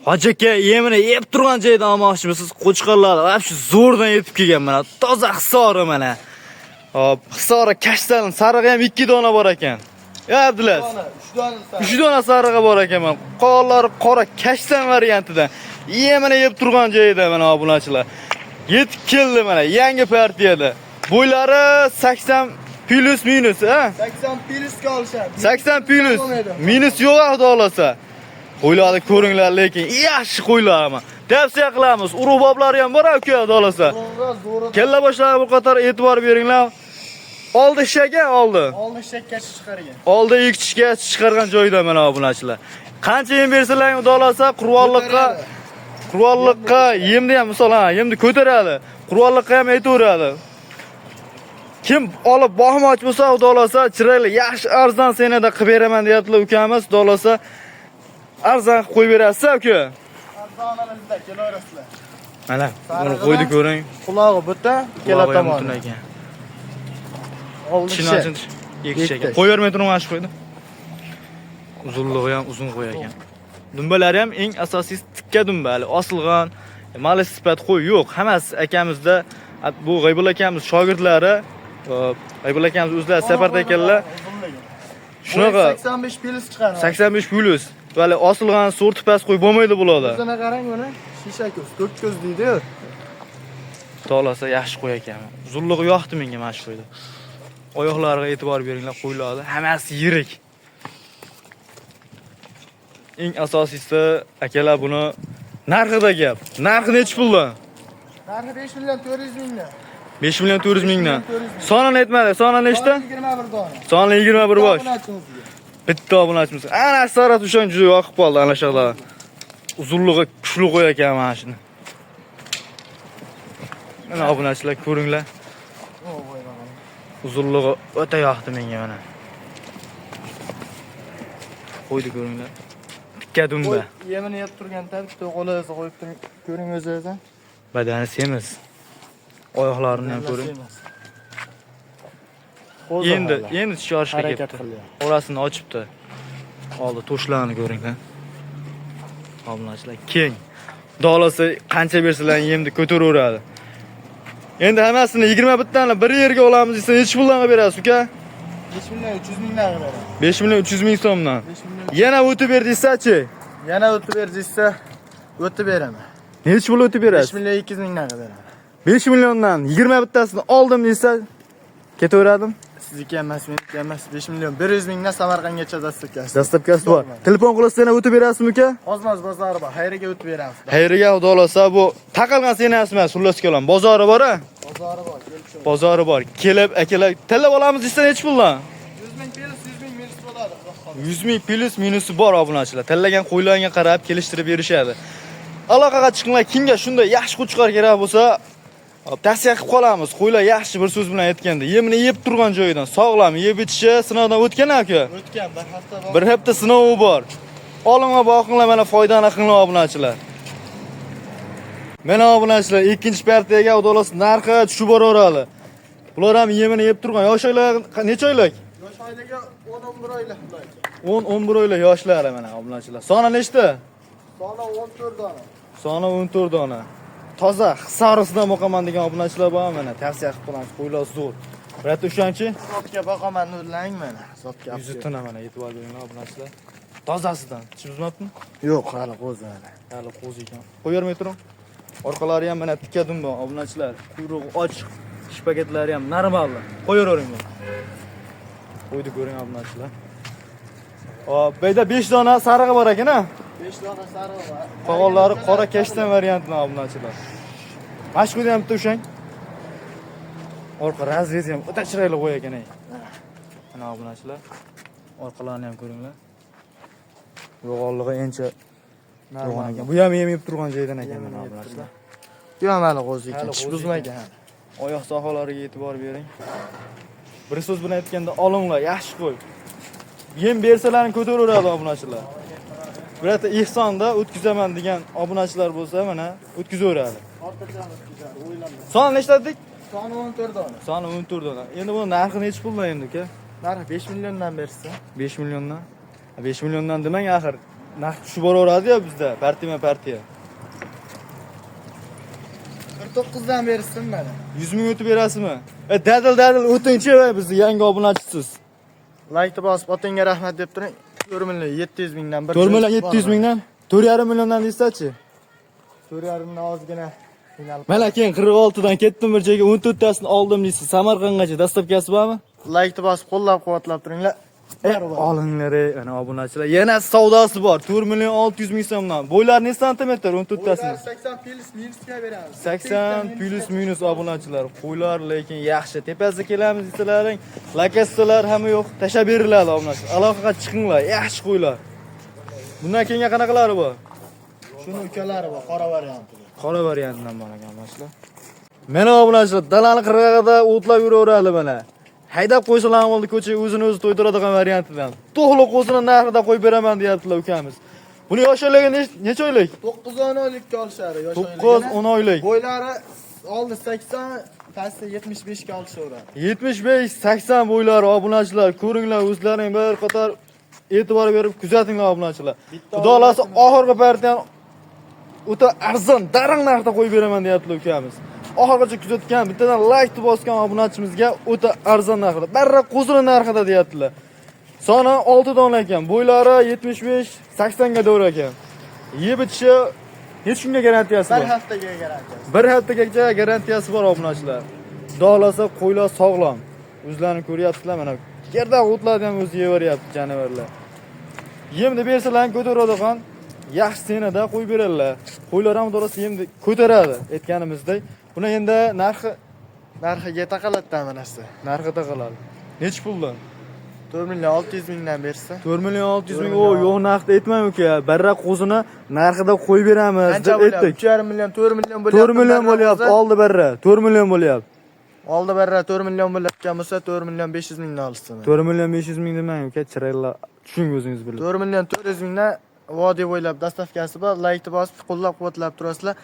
Hoji aka yemini yeb turgan joydan olmoqchimisiz? Qo'chqorlar вообще zo'rdan yetib kelgan mana. Toza Hisori mana. Hop, Hisori kashtan sarig'i ham 2 dona bor ekan. Ya Abdulaziz. 3 dona sarig'i bor ekan mana. Qo'llari qora kashtan variantidan. Yemini yeb turgan joyida mana obunachilar. Yetib keldi mana yangi partiyada. Bo'ylari 80 plus minus, ha? 80 plusga olishadi. 80 plus. Minus yo'q, xudo xolasa. Qo'ylarni ko'ringlar, lekin yaxshi qo'ylar ama. Tavsiya qilamiz. Urug' boblari ham bor aka, xudo xolasa. Zo'rg'a zo'rg'a. Kalla boshlariga bu qator e'tibor beringlar. Oldi ishaga oldi. Oldi shakka chiqargan. Oldi ikki tishga chiqargan joyida mana obunachilar. Qancha yem bersalar xudo xolasa qurbonliqqa yemni ham misol ha, yemni ko'taradi. Qurbonliqqa ham aytaveradi. Kim olib boqmoqchi bo'lsa, xudo xolasa chiroyli, yaxshi arzon senada qilib beraman deyaptilar ukamiz. Xudo xolasa arzon qilib qo'yib berasiz aka. Arzonimizda kelaverasizlar. Mana buni qo'ydi ko'ring. Qulog'i butun, ikkala Qulog'i ham tomoni. butun ekan. Oldi Tishini kishi. oching. Ikki ekan. Ikkita. Qo'yavermay turing mana shu qo'ydi. Uzunlig'i ham uzun qo'y ekan. Dumbalari ham eng asosiysi tikka dumba, hali osilgan, mali sifat qo'y yo'q. Hammasi akamizda bu G'aybulla akamiz shogirdlari, G'aybulla akamiz o'zlari safarda ekanlar. Shunaqa 85 plus chiqaradi. 85 plus. Hali osilgan so'rti past qo'y bo'lmaydi bularda. O'zini qarang buni. Shisha ko'z, to'rt ko'z deydi-yu. Xudo yaxshi qo'y ekan. Uzunlig'i yoqdi menga mana shu qo'yda. Oyoqlariga e'tibor beringlar, qo'ylarni hammasi yirik. Eng asosiysi akalar buni narxida gap. Narxi nechi puldan? Narxi 5 million 400 mingdan. 5 million 400 mingdan. 5 million 400 ming. Sonini aytmadik. Soni nechta? 21 dona. Soni 21 bosh. Obunachimizga. Bitta obunachimiz. Ana sarat o'shan juda yoqib qoldi ana shu yoqlar. Uzunlig'i kuchli qo'y ekan mana shuni. Mana obunachilar ko'ringlar. Uzunlig'i o'ta yoqdi menga mana. Qo'ydi ko'ringlar. Tikka dumba. Qo'y yemini yeb turgan bitta qo'li o'zi qo'yib turing, ko'ring o'zingiz. Badani semiz. Oyoqlarini ham ko'ring. Qo'zi Endi hali. endi tish yorishga harakat kelibdi. qilyapti. Orasini ochibdi. Oldi to'shlarni ko'ringlar. Obunachilar keng. Xudo xolasa qancha bersalar yemni ko'taraveradi. Endi hammasini 21 tani bir yerga olamiz desa nechi puldan qilib berasiz uka? 5 million 300 mingdan qilib beradi. 5 million 300 ming so'mdan. 5 million. Yana o'tib ber desa-chi? Yana o'tib ber desa, o'tib beraman. Nechi pul o'tib 5 berasiz? million 200 mingdan qilib beraman. 5 milliondan 21 tasini oldim desa ketaveradimi? Sizniki emas, meniki emas. 5 million 100 mingdan Samarqandgacha dastavkasi. Dastavkasi bor. Telefon qilsa yana o'tib berasizmi uka? Ozmoz bozori bor. Xayriga o'tib beramiz. Xayriga xudo xolasa bu taqalgan senasi emas, xullas kalom. Bozori bor a? Bozori bor, kelib shu. Bozori bor. Kelib akalar tanlab olamiz desa nechi puldan? 100 ming plus 100 ming minus bo'ladi, xudo xohlasa. 100 ming plus minusi bor obunachilar. Tanlagan qo'ylarga qarab kelishtirib berishadi. Aloqaga chiqinglar, kimga shunday yaxshi qo'chqor kerak bo'lsa, tavsiya qilib qolamiz. Qo'ylar yaxshi bir so'z bilan aytganda, yemini yeb turgan joyidan sog'lom yeb ichishi sinovdan o'tgan aka. O'tgan bir hafta bor. Bir hafta sinovi bor. Olinglar, boqinglar, mana foydani qilinglar obunachilar. Mana obunachilar, ikkinchi partiyaga xudo xolasa narxi tushib boraveradi. Bular ham yemini yeb turgan. Yosh oylar necha oylik? Yosh oyligi 10-11 oylik bular. 10-11 oylik yoshlari mana obunachilar. Soni nechta? Soni 14 dona. Soni 14 dona. Toza Hisorisidan boqaman degan obunachilar bor mana tavsiya qilib qolamiz. Qo'ylar zo'r. Biroq o'shanchi Zotga boqaman nurlang mana. Zotga. yuzi tina mana e'tibor beringlar obunachilar. Tozasidan. Tish buzmabdimi? Yo'q, hali qo'zi hali. Hali qo'zi ekan. Qo'yavermay turing. Orqalari ham mana tikka dumba obunachilar. Quyrug'i ochiq, shpagatlari ham normal. Qo'yavering buni. Qo'ydi ko'ring obunachilar. Hop, bu yerda 5 dona sarig'i bor ekan a? 5 dona sarig'i bor. Qo'g'onlari qora kashtan variantini obunachilar. Mana shu ham bitta ushang. Orqa razrezi ham o'ta chiroyli qo'y ekan ey. Mana obunachilar. Orqalarini ham ko'ringlar. Yo'g'onlig'i encha yo'g'on ekan. Bu ham yem yeb turgan joydan ekan mana obunachilar. Bu ham hali qo'zi ekan. Hali Tish qo'zi buzmagan. Oyoq sohalariga e'tibor bering. Bir so'z bilan aytganda olinglar, yaxshi qo'y. Yem bersalaring ko'taraveradi obunachilar. Birorta ehsonda o'tkazaman degan obunachilar bo'lsa, mana o'tkazaveradi. Ortiqcha o'tkazadi, o'ylanma. Son nechta dedik? Soni 14 dona. Soni 14 dona. Endi buni narxi nechi puldan endi uka? Narxi 5 milliondan bersa. 5 milliondan. 5 milliondan demang axir. Narx tushib boraveradi-ya bizda, partiyama partiya. 49 dan bersin mana. 100 ming o'tib berasizmi? Dadil dadil o'tingchi va bizni yangi obunachisiz. Laykni bosib, otangga rahmat deb turing. 4 million 700 mingdan bir. 4 million 700 mingdan 4,5 milliondan deysiz-chi. 4,5 dan ozgina qiynalib. Mana keyin 46 dan ketdim bir joyga 14 tasini oldim deysiz. Samarqandgacha dostavkasi bormi? Laykni bosib, qo'llab-quvvatlab turinglar. Olinglar ey, ana obunachilar. Yana savdosi bor. 4 million 600 ming so'mdan. Bo'ylari necha santimetr 14 tasini? 80 plus minusga beramiz. 80 plus minus obunachilar. Qo'ylar lekin yaxshi. Tepasiga kelamiz desalaring, lakassalar hamma yo'q, tashlab beriladi obunachilar. Aloqaga chiqinglar, yaxshi qo'ylar. Bundan keyingi qanaqalari bor? Shuni ukalari bor, qora variantida. Qora variantidan bor ekan obunachilar. Mana obunachilar, dalani qirg'og'ida o'tlab yuraveradi mana. Haydab qo'ysalar ham bo'ldi, ko'chaga o'zini o'zi to'ydiradigan variantidan. To'g'liq o'zini narxida qo'yib beraman deyaptilar ukamiz. Buni yosh oyligi necha oylik? 9-10 oylikka olishadi, yosh 9-10 oylik. Bo'ylari oldi 80, pasti 75 ga olishaveradi. 75-80 bo'ylari obunachilar, ko'ringlar o'zlaring bir qator e'tibor berib kuzatinglar obunachilar. Bitta Xudo xolasa oxirgi partiyani o'ta arzon, darang narxda qo'yib beraman deyaptilar ukamiz. Oxirgacha kuzatgan, bittadan like bosgan obunachimizga o'ta arzon narxda, barra qo'zini narxida deyaptilar. Soni 6 dona ekan, bo'ylari 75-80 ga to'g'ri ekan. Yeb ichishi necha kunga garantiyasi Bir bor? haftaga garantiyasi. Bir haftagacha garantiyasi bor obunachilar. Xudo xolasa qo'ylar sog'lom. O'zlarini ko'ryapsizlar mana. Yerda o'tlarni ham o'zi yeveryapti jonivorlar. Yemni bersalar ham ko'taradigan yaxshi senada qo'yib beradilar. Qo'ylar ham xudo yemni ko'taradi aytganimizdek. Buni endi narxi Narxiga taqaladi manasi. narxi taqaladi. Nechi puldan? 4 million 600 mingdan bersa. 4 million 600 ming. 4 O, million. yo'q narxda aytmang uka. Barra qo'zini narxida qo'yib beramiz Qancha deb bo'lyapti? aytdik. 3,5 million, 4 million bo'lyapti. 4 million bo'lyapti, oldi barra. 4 million bo'lyapti. Oldi barra 4 million bo'layotgan bo'lsa, 4 million 500 mingdan olsin. 4 million 500 ming demang uka, chiroyli tushung o'zingiz bilib. 4 million 400 mingdan vodiy bo'ylab dostavkasi bor. Laykni bosib, qo'llab-quvvatlab turasizlar.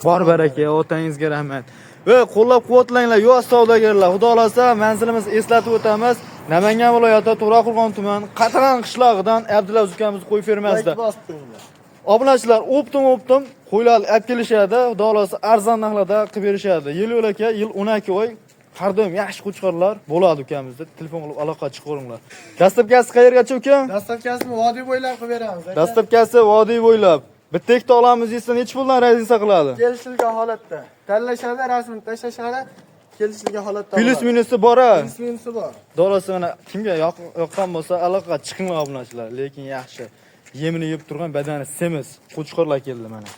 Bor baraka, otangizga rahmat. Va qo'llab-quvvatlanglar, yosh savdogarlar. Xudo xolasa manzilimizni eslatib o'tamiz. Namangan viloyati To'raqo'rg'on tumani Qatag'an qishlog'idan Abdulaziz ukamiz qo'y fermasida. Layk bosib qo'yinglar. Obunachilar, оптом qo'ylar olib kelishadi. Xudo xolasa arzon narxlarda qilib berishadi. Yil yo'laka, yil 12 oy har doim yaxshi qo'chqorlar bo'ladi ukamizda. Telefon qilib aloqa chiqaveringlar. Dostavkasi qayergacha uka? Dostavkasini vodiy bo'ylab qilib beramiz aka. Dostavkasi vodiy bo'ylab. Bitta ikkita olamiz desa necha puldan разница qiladi? Kelishilgan holatda tanlashadi, rasmini tashlashadi, kelishilgan holatda. Plyus bo'ladi. minusi bor a. Plyus minusi bor. Dolasi mana kimga yoqqan bo'lsa aloqa chiqinglar obunachilar, lekin yaxshi. Yemini yeb turgan badani semiz qo'chqorlar keldi mana.